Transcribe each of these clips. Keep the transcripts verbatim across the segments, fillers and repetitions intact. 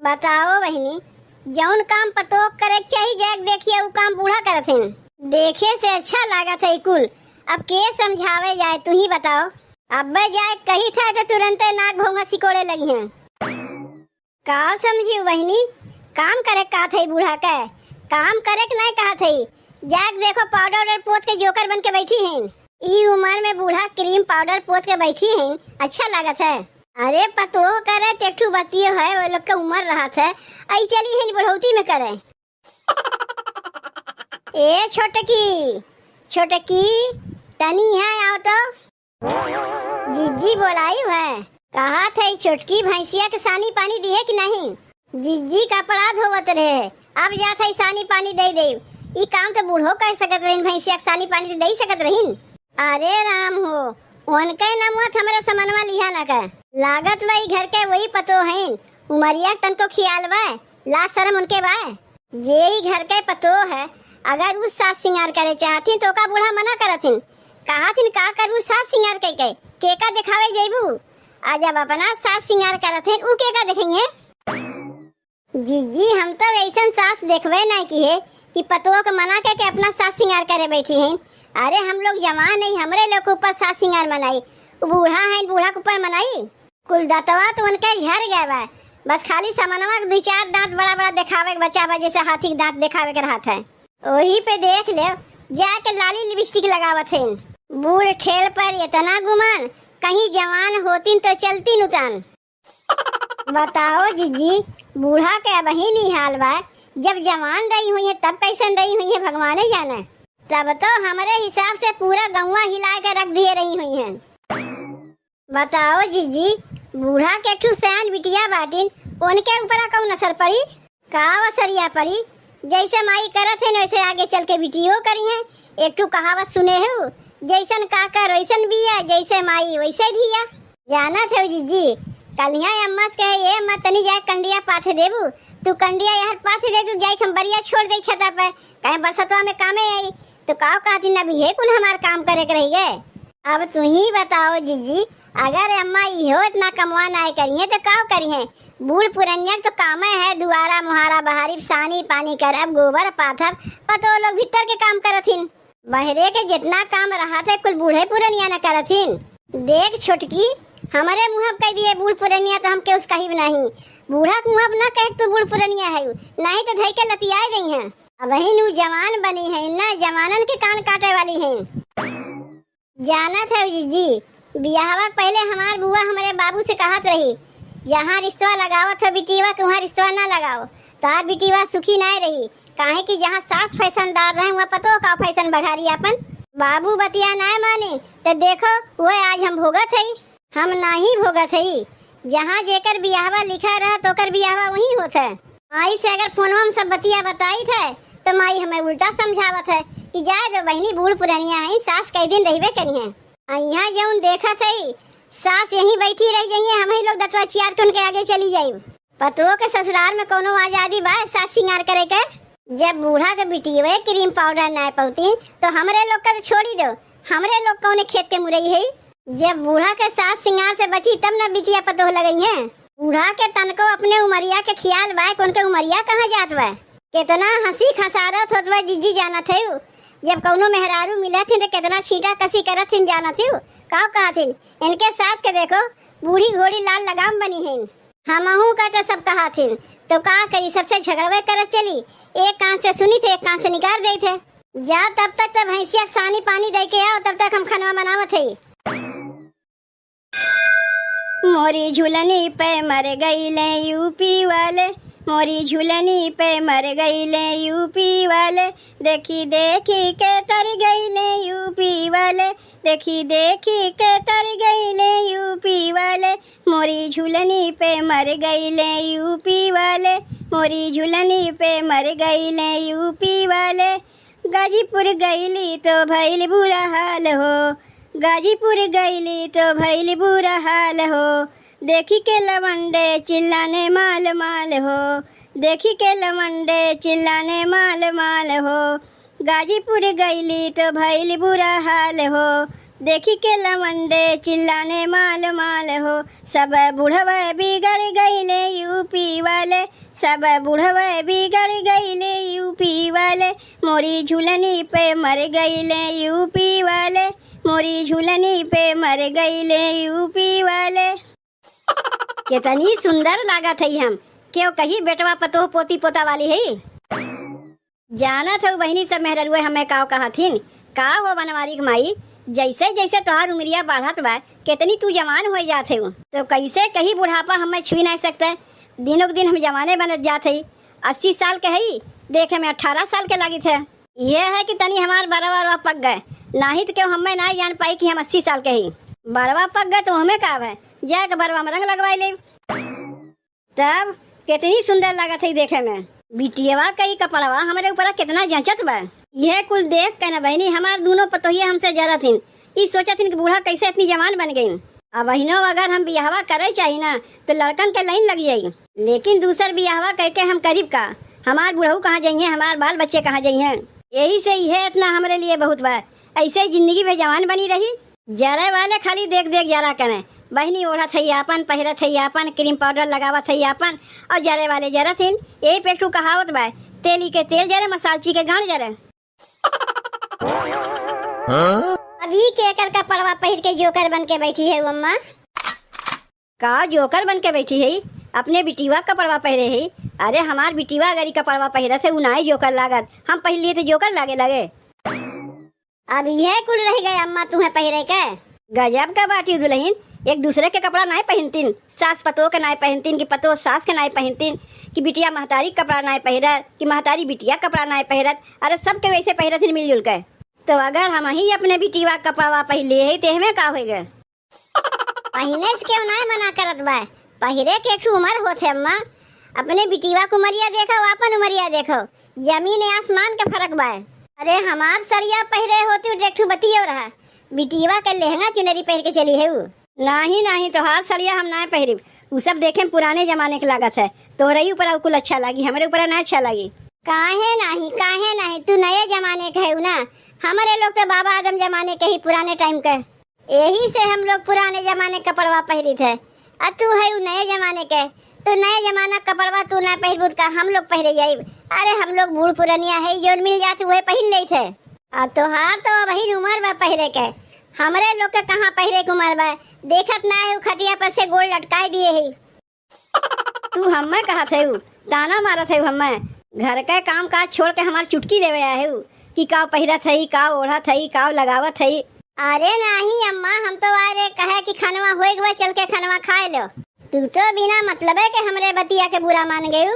बताओ बहिनी, जौन काम पतोह करे के चाही, जाके देखिए, उ काम बूढ़ा करत हन। देखे से अच्छा लागत है कुल। अब के समझावे जाए, तू ही बताओ। अब्बे जाए कही था तो तुरंते नाक भौंगा सिकोड़े लगी हैं। का समझी बहिनी, काम करे का थे बूढ़ा के? काम करे के नहीं कहा थे। जाके देखो, पाउडर वाउडर पोत के जोकर बन के बैठी हैं। ई उम्र में बूढ़ा क्रीम पाउडर पोत के बैठी हैं, अच्छा लागत है। अरे पतोह करे त एक ठू बतियो है, वो लोग के उम्र रहत है, आई चली हैं बुढ़ौती में करे। ए छोटकी, छोटकी, तनी यहाँ आओ तो। जिज्जी बोलाई है। कहा थे छोटकी भैंसिया के सानी पानी दिए कि नहीं? जिज्जी कपड़ा धोवत रहे, अब जात है सानी पानी दे दे। ई काम तो बूढ़ो कर सकत रहिन, भैंसिया के सानी पानी तो दे सकत रहिन। अरे राम हो, उनके नमुआ त हमरे समनवा लिहा न का। लागत बा ई घर के वही पतो हईन, उमरिया के तनको खियाल बा, लाज शरम उनके बा। जे ई घर के पतो है, अगर उ सास सिंगार करे चाहथिन तो का बूढ़ा मना करथिन? कहथिन का करबू सास सिंगार के, के, के का देखावे जइबू? आ जब अपना सास सिंगार करथिन, उ के का देखइहें? जिज्जी, हम तो ऐसन सास देखबे नहीं किहे कि पतोह के मना के, के अपना सास सिंगार करे बैठी हैं। अरे हम लोग जवान नहीं, हमरे लोग के ऊपर सास सिंगार मनाई, उ बूढ़ा हैं, बूढ़ा के ऊपर मनाई। कुल दतवा तो उनके झर गए बा, बस खाली समनवा के दू चार दांत बड़ा बड़ा देखावे के बचा बा, जैसे हाथी के दांत देखावे के रहत है। वही पे देख ले, जाके लाली लिपस्टिक लगावत हैं। बूढ़ ठेल पर इतना गुमान, कहीं जवान होतिन तो चलतिन उतान। बताओ जिज्जी, बूढ़ा के अबही नी हाल बा, जब जवान रही हुई है तब कैसन रही हुई है भगवाने जाने। तब तो हमरे हिसाब से पूरा गौवा हिला के रख दिए रही हुई हैं। बताओ जिज्जी, बूढ़ा के एक ठू सयान बिटिया बाटिन, उनके ऊपरा कौन असर पड़ी? का असरिया पड़ी? जैसे माई करत है वैसे आगे चल के बिटियो करी हैं। एक ठू कहावत सुने हो, जैसन काकर वैसन बिया, जैसे माई वैसे धिया। जानत हो जिज्जी, कलिया अम्मा से कहे, "ए अम्मा, तनी जाए कंडिया पाथे देबू, तू कंडिया यार पाथे दे, तू जाए हम बरिया छोड़ दे छता पे, कहे बरसतवा में कामे आई।" तो काव कहती ना भी है कुल हमार काम करे के रही गए। अब तू ही बताओ जिज्जी, अगर अम्मा इहो इतना कमवा नाय करिहें तो काव करिहें? बूढ़ पुरनिया के तो कामे है दुआरा मुहारा बहारी, सानी पानी करब, गोबर पाथब, पतो लोग भीतर के काम करथिन। बहरे के जितना काम रहत है कुल बूढ़े पुरनिया न करथिन। देख छोटकी, हमरे मुँह कह दिए बूढ़ पुरनिया तो हम केहू से कहिब नहीं। बूढ़ा के मुँह न कहे तू बूढ़ पुरनिया है, नहीं तो धई के लतियाए गई हैं। अबहिन उ जवान बनी है ना, जवानन के कान काटे वाली हैं। जानत है जिज्जी, बियाहवा के पहले हमार बुआ हमरे बाबू से कहत रही, "जहाँ रिश्तवा लगावत हो बिटिया के, वहाँ रिश्तवा ना लगाओ, तार बिटिया सुखी नाय रही।" काहे कि जहाँ सास फैशनदार रहे, वहाँ पतो का फैशन बघारी आपन। बाबू बतिया नाय माने, तो देखो, वह आज हम भोगत हई। हम नाही भोगत हई। जहाँ जेकर बियाहवा लिखा रहा, तोकर बियाहवा वहीं होत है। माई से अगर फोनवा में सब बतिया बताई थे, तो माई हमें उल्टा समझावत है कि जाए दो बहिनी, बूढ़ पुरनिया है, सास कई दिन रहबे करी हैं। आ यहाँ जौन देखत है, सास यहीं बैठी रह जाइए, हम ही लोग दतवा चियार के उनके आगे चली जाई। पतोह के ससुराल में कौनो आजादी बा सास सिंगार करे के? जब बूढ़ा के बिटियवे क्रीम पाउडर ना पौती, तो हमरे लोग का तो छोड़ी दो, हमरे लोग कौने खेत के मुरई है? जब बूढ़ा के सास सिंगार से बची, तब न बिटिया पतोह लगई हैं। बूढ़ा के तनको अपने उमरिया के खियाल बा, कि उनके उमरिया कहाँ जात बा। कितना हँसी खसारत होत बा, जिज्जी जानत है। जब कौनो मेहरारू मिलत हिन, तो कितना छींटा कसी करत हिन, जानत है। का कहत हिन, "इनके सास के देखो, बूढ़ी घोड़ी लाल लगाम बनी हिन।" हमहू का तो सब कहत हिन, तो का करी, सबसे झगड़वे करत चली। एक कान से सुनी थे, एक कान से निकाल दे थे। जा, तब तक तो भैंसिया के सानी पानी दे के आओ, तब तक हम खनवा बनावत है। मोरी झुलनी पे मर गईले यूपी वाले, मोरी झुलनी पे मर गईले यूपी वाले, देखी देखी के तर गईले यूपी वाले, देखी देखी के तर गईले यूपी वाले, मोरी झुलनी पे मर गईले यूपी वाले, मोरी झुलनी पे मर गईले यूपी वाले। गाजीपुर गईली तो भइल बुरा हाल हो, गाजीपुर गईली तो भइल बुरा हाल हो। देखी के लवंडे चिल्लाने माल माल हो, देखी के लवंडे चिल्लाने माल माल हो। गाजीपुर गईली तो भइल बुरा हाल हो, देखी के लवंडे चिल्लाने माल माल हो। सब बुढ़वा बिगड़ गईले यूपी वाले। वाले, सब बुढ़वे बिगड़ गईले यूपी वाले, मोरी झुलनी पे मर गईले यूपी वाले, मोरी झुलनी पे मर गईले यूपी वाले। केतनी सुंदर लागत हई हम, केहू कही बेटवा पतोह पोती पोता वाली हई। जानत हऊ बहिनी सब मेहररुए हमें काव कहथिन, का हो बनवारी के माई, जैसे जैसे तोहार उमरिया बढ़त बा, केतनी तू जवान होइ जात हऊ। तो कैसे कही बुढ़ापा हमें छुई नाहीं सकते, दिनों के दिन हम जवाने बनत जात हई। अस्सी साल के हई, देखे में अठारह साल के लागित है। ये है कि तनी हमार बरवा वरवा पक गए, नाहीं तो केहू हमें नाहीं जान पाई कि हम अस्सी साल के हई। बरवा पक गए तो हमें का है, जाए के बरवा में रंग लगवाई ले। तब केतनी सुंदर लागत है देखे में। बिटियवा का ई कपड़वा हमरे ऊपर केतना जचत बा। यह कुल देख के न बहिनी हमार दूनो पतोहिया हमसे जरत हिन। ई सोचत हिन कि बूढ़ा कैसे इतनी जवान बन गईन। अब बहिनो अगर हम बियाहवा करे चाही ना तो लड़कन के लाइन लग जाई, लेकिन दूसर बियाहवा कह के हम करीब का? हमार बुढ़ऊ कहाँ जइहें, हमार बाल बच्चे कहाँ जइहें? यही से यह इतना हमरे लिए बहुत बा। ऐसे ही जिंदगी भर जवान बनी रही। जरे वाले खाली देख देख जरा करें, बहिनी ओढ़त है आपन, पहिरत है आपन, क्रीम पाउडर लगावत है आपन, और जरे वाले जरत हिन। यही पे एक ठू कहावत बा, तेली के तेल जरे, मसालची के गांड जरे। अभी केकर कपड़वा पहिर के जोकर बन के बैठी है अम्मा? का जोकर बन के बैठी है? अपने बिटिवा कपड़वा पहिरे है। अरे हमार बिटिवा अगर ई कपड़वा पहिरत है, उ नाई जोकर लागत, हम पहिर लिए तो जोकर लागे लगे। अब यह कुल रह गए अम्मा तुम्हें पहिरे के। गजब का बाटी दुल्हन, एक दूसरे के कपड़ा नाई पहनतीन, सास पतोह के नाई पहनतीन कि पतोह सास के नाई पहनतीन, कि बिटिया महतारी के कपड़ा नाई पहिरत कि महतारी बिटिया के कपड़ा नाई पहिरत। अरे सबके वैसे पहिरत हिन मिलजुल के। तो अगर हम ही अपने बिटिवा के कपड़वा पहिर लिए है तो हमें का होएगा? पहिने से केहू नाय मना करत बा, पहिरे के एक ठो उमर होत है अम्मा। अपने बिटिवा के उमरिया देखो, आपन उमरिया देखो, जमीन आसमान के फर्क बा। अरे हमार सड़िया पहिरे होती तो एक ठो बतियो रहा, बिटिवा के लहंगा चुनरी पहिर के चली है उ। नाही नाही, तोहार सड़िया हम नाय पहिरिब, उ सब देखे में पुराने जमाने के लागत है। तोहरे ही ऊपर कुल अच्छा लागी, हमरे ऊपर ना अच्छा लागी। काहे नाही, काहे नाही, तू नए जमाने के है ना, हमरे लोग तो बाबा आदम जमाने के ही, पुराने टाइम के। यही से हम लोग पुराने जमाने के कपड़वा पहिरित है, आ तू है उ नए जमाने के। तो नए जमाना के कपड़वा तू ना पहिरबू त का हम लोग पहिरे जाइब? अरे हम लोग बूढ़ पुरनिया है, जौन मिल जात उहे पहिर लेत है। आ तोहार तो अबहिन उमर बा पहिरे के, हमरे लोग के कहाँ पहिरे के उमर बा? देखत ना है उ खटिया पर से गोड़ लटकाए दिए है। तू हम्मे कहत हेउ, ताना मारत हेउ हम्मे। घर के काम काज छोड़ के हमार चुटकी लेवे आए हेउ कि काव पहिरत हई, काव ओढ़त हई, काव लगावत हई। अरे नाही अम्मा, हम तो आए रे कहे कि खनवा होए गवा, चल के खनवा खाए लो। तू तो बिना मतलबे के हमरे बतिया के बुरा मान गयू।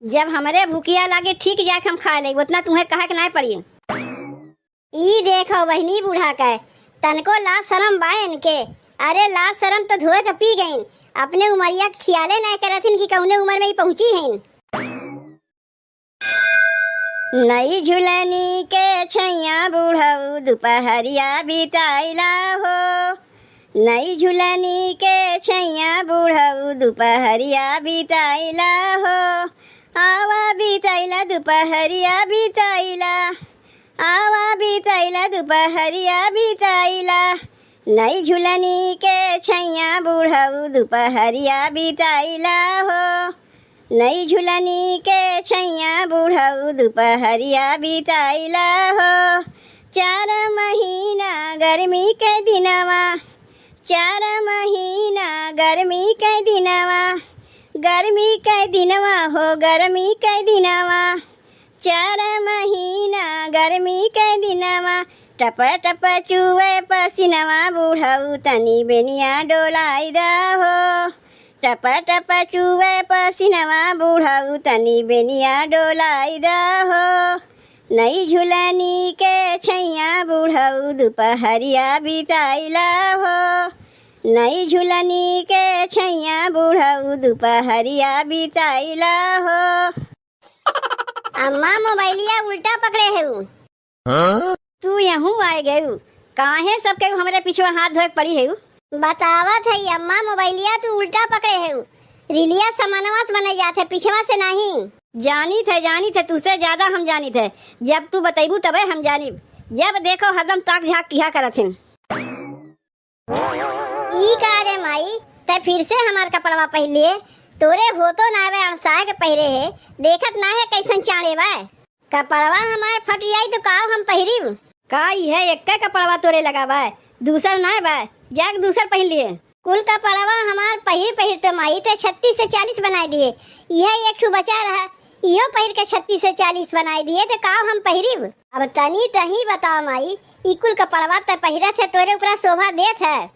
जब हमरे भूखिया लागे ठीक जाके हम खा लेब, उतना तुहें कहे के नाय पड़ी। ई देखो बहिनी बूढ़ा के, तनको लाज शरम बा इनके। अरे लाज शरम तो धोए के पी गईन, अपने उमरिया के खियाले नाय करथिन कि कौने उमर में ई पहुँची हईन। नई झुलनी के छैया बुढ़ऊ दुपहरिया बिताइला हो, नई झुलनी के छैया बुढ़ऊ दुपहरिया बिताइला हो, आवा बिताइला दुपहरिया बिताइला, आवा बिताइला दुपहरिया बिताइला, नई झुलनी के छैया बुढ़ऊ दुपहरिया बिताइला हो, नई झुलनी के छैया बुढ़ऊ दुपहरिया बिताइला हो। चार महीना गर्मी के दिनवा, चार महीना गर्मी के दिनवा, गर्मी के दिनवा हो, गर्मी के दिनवा। चार महीना गर्मी के दिनवा, टप टप चुवे पसीनवा, बुढ़ऊ तनी बेनिया डोलाई दा हो। टप टप चुवे पसीनवा, बुढ़ऊ तनी बेनिया डोलाई दा हो। नई झुलनी के छैया बुढ़ऊ दुपहरिया बिताइला हो, नई झुलनी के छैया बुढ़ऊ दुपहरिया बिताइला हो। अम्मा मोबाइलिया उल्टा पकड़े हेउ। हाँ? तू यहूँ आए गयू, काहे सब केहू हमरे पिछवा हाथ धोए के पड़ी हेउ? बतावत है अम्मा मोबाइलिया तू उल्टा पकड़े हेउ, रिलिया समनवा से बने जात है, पिछवा से नहीं। जानित है, जानित है, तुझसे ज्यादा हम जानित है। जब तू बतैबू तबे हम जानिब। जब देखो हरदम ताक झाक किहा करत हिन। ई का रे माई, तै फिर से हमार कपड़वा पहिर लिए? तोरे होतो नाय बा, अड़साए के पहिरे है, देखत नाय है कैसन चाँड़े बा। कपड़वा हमार फट जाई तो काव हम पहिरिब? का इहे एक्के कपड़वा तोरे लगा बा, दूसर नाय बा? जाके दूसर पहिर लिहे। कुल कपड़वा हमार पहिर पहिर तो माई ते छत्तीस से चालीस बनाए दिहे, इहे एक ठू बचा रहा, इहो पहिर के छत्तीस से चालीस बनाए दिहे, तो काव हम पहिरिब? अब तनी तही बताओ माई, ई कुल कपड़वा ते पहिरत है, तोरे ऊपरा शोभा देत है?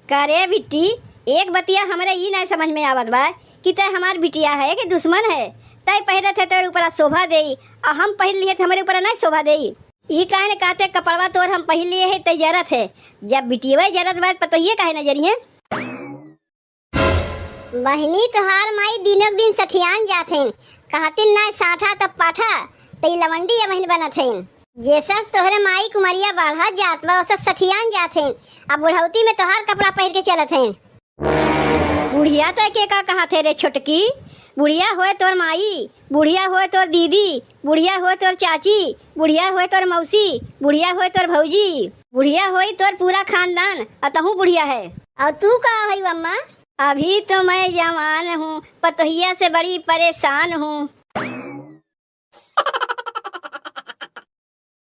का रे बिट्टी, एक बतिया हमरे ई नाय समझ में आवत बा कि तै हमार बिटिया है कि दुश्मन है? तै पहिरत है तोरे ऊपरा शोभा देई, आ हम पहिर लिए तो हमरे ऊपरा नाय शोभा देई? ई काहे न कहते कपड़वा तोर हम पहिर लिए है तै जरत है, जब बिटियवे जरत बा पतोहिए काहे न जरिहे? बहिनी तोहार माई दिनों दिन सठियान जात हैं, कहतिन नाय साठा तब पाठा, तई लवंडी अबहिन बनत हैं। जैसस तोहरे माई कुमरिया बढ़त जात बा, ओसस सठियान जात हैं। अब बुढ़ौती में तोहार कपड़ा पहिर के चलत हैं। बुढ़िया तय के का कहा थे रे छोटकी? बुढ़िया होए तोर माई, बुढ़िया होए तोर दीदी, बुढ़िया होए तोर चाची, बुढ़िया होए तोर मौसी, बुढ़िया होए तोर भौजी, बुढ़िया होई तोर पूरा खानदान, अतहूँ बुढ़िया है। और तू का है अम्मा? अभी तो मैं जवान हूँ, पतोहिया से बड़ी परेशान हूँ।